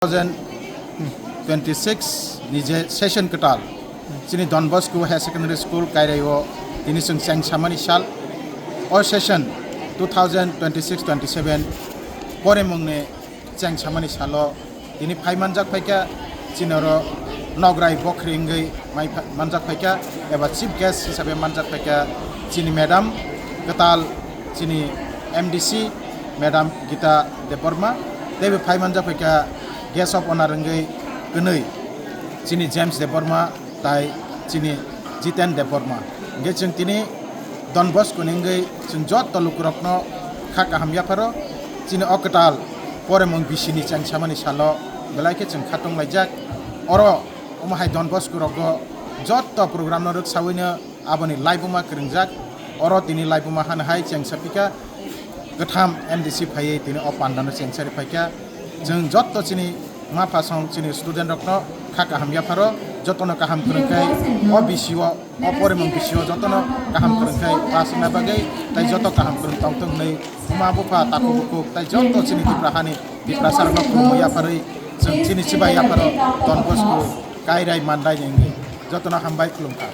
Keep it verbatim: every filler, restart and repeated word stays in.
Thousand twenty six ni je session kwtal chini Don Bosco Higher Secondary School Kairai o tini chwng cheng samani sal. O session two thousand twenty six twenty seven poremungni cheng samani salo tini phai manjak phaikha, chini oro nograi bokhri wngwi mai pha-, manjak phaikha eba chief guest hisabe manjak phaikha chini madam kwtal, chini M D C madam Gita Debbarma, teibo phai manjak phaikha guest of honor wngwi kwnwi chini James Debbarma tai chini Jiten Debbarma. Hingke chwng tini Don Bosco ni wngwi chwng jotto lukurokno kha kaham yapharo chini o kwtal poremung bisini cheng samani salo belai khe chwng kha tonglaijak. Oro omo hai Don Bosco rogo jotto program no rwksawino aboni laibuma kwrwngjak. Oro tini laibuma hano hai cheng sapikha, kwtham M D C phaiwi tini o pandano cheng sari phaikha. Chwng jotto chini ma phasong chini student rokno kha kaham yapharo, jotono kaham kwrwngkhai o bisio, o poremung bisio jotono kaham kwrwngkhai pass wngna bagwi, tai joto kaham kwrwng tongthung hwnwi ma bupha takhuk bukhuk tai joto chini Tipra hani Tiprasa rokno khulumwi yapharwi chwng chini chibai yapharo Don Bosco Kairai Mandai ni wngwi jotono hambai khulumkha.